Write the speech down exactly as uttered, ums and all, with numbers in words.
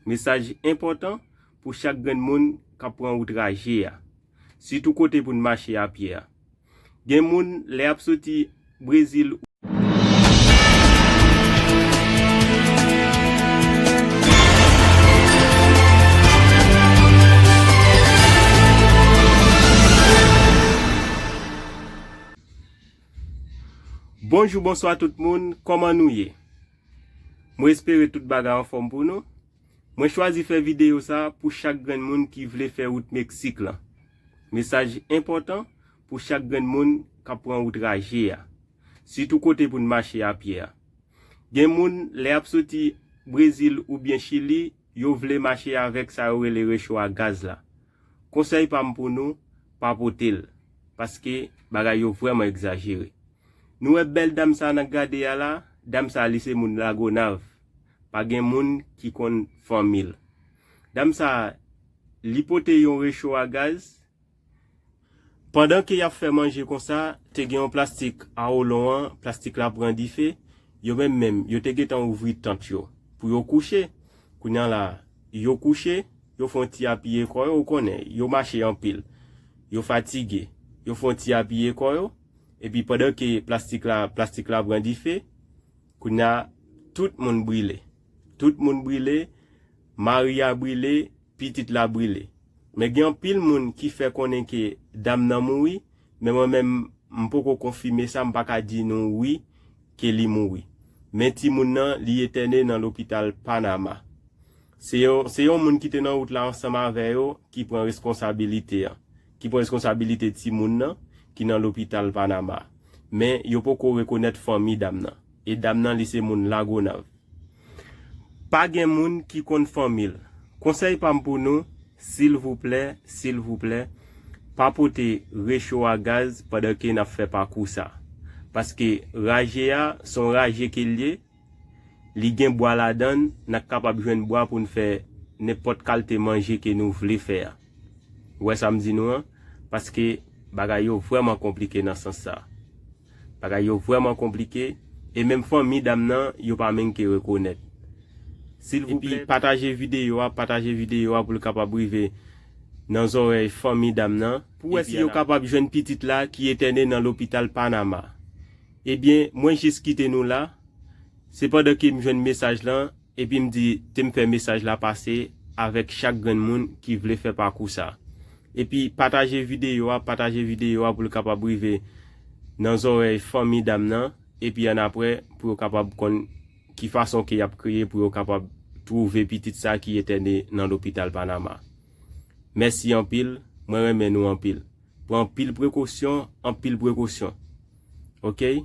Mesaj enpòtan pou chak grenn moun k ap pran wout raje a. Sitou kote pou n mache a pye a. Gen moun, lè y ap soti Brezil. Bonjou, bonswa tout moun, kòman nou ye? Mwen espere tout bagay anfòm pou nou. Mwen chwazi fè videyo sa pou chak grenn moun ki vle fè wout Meksik lan. Mesaj enpòtan pou chak grenn moun k ap pran wout raje a. Sitou kote pou n mache a pye a. Gen moun, lè y ap soti Brezil oubyen Chili, yo vle mache avèk sa yo rele recho a gaz la. Konsèy pa m pou nou, pa pote l, paske bagay yo vrèman egzajere. Nou wè bèl dam sa n ap gade a la, dam sa li se moun Lagonav. Pa gen moun ki konn fanmi l. Dam sa, li pote yon recho a gaz. Pandan ke y ap fè manje konsa, te gen yon plastik a olon an, plastik la pran dife, yo menm menm, yo te gentan ouvri tant yo pou yo kouche. Kounye a la, yo kouche, yo fè yon ti apiye kò yo, ou konnen, yo mache anpil, yo fatige, yo fè yon ti apiye kò yo, epi pandan ke plastik la, plastik la pran dife, kounye a, tout moun brile. Tout moun brile, mari a brile, pitit la brile. Men gen anpil moun ki fè konnen ke dam nan mouri, men mwen menm, m poko konfime sa, m pa ka di nou wi ke li mouri. Men timoun nan, li etène nan lopital Panama. Se yon, se yon moun ki te nan wout la ansanm avè yo ki pran responsabilite an, ki pran responsabilite timoun nan ki nan lopital Panama. Men yo poko rekonèt fanmi dam nan. E dam nan, li se moun Lagonav. Pa gen moun ki konn fanmi l. Konsèy pa m pou nou, silvouplè, silvouplè, pa pote recho a gaz pandan ke n ap fè pakou sa. Paske raje a, se yon raje ke l ye, li gen bwa ladan l, n ap kapab jwenn bwa pou n fè nenpòt kalte manje ke nou vle fè a. Ou wè sa m di nou an? Paske bagay yo vrèman konplike nan sans sa. Bagay yo vrèman konplike, e menm fanmi dam nan, yo pa menm ke rekonèt. Silvouplè, pataje videyo a, pataje videyo a pou l kapab rive nan zòrèy fanmi dam nan, pou wè si yo kapab jwenn pitit la ki etène nan lopital Panama. Ebyen, mwen jis kite nou la. Se pandan ke m jwenn mesaj lan, epi m di, te m fè mesaj la pase avèk chak grenn moun ki vle fè pakou sa. Epi pataje videyo a, pataje videyo a pou l kapab rive nan zòrèy fanmi dam nan, epi annapre pou yo kapab konn ki fason ke y ap kreye pou yo kapab twouve pitit sa ki etène nan lopital Panama. Mèsi anpil, mwen renmen nou anpil. Pran anpil prekosyon, anpil prekosyon. Oke?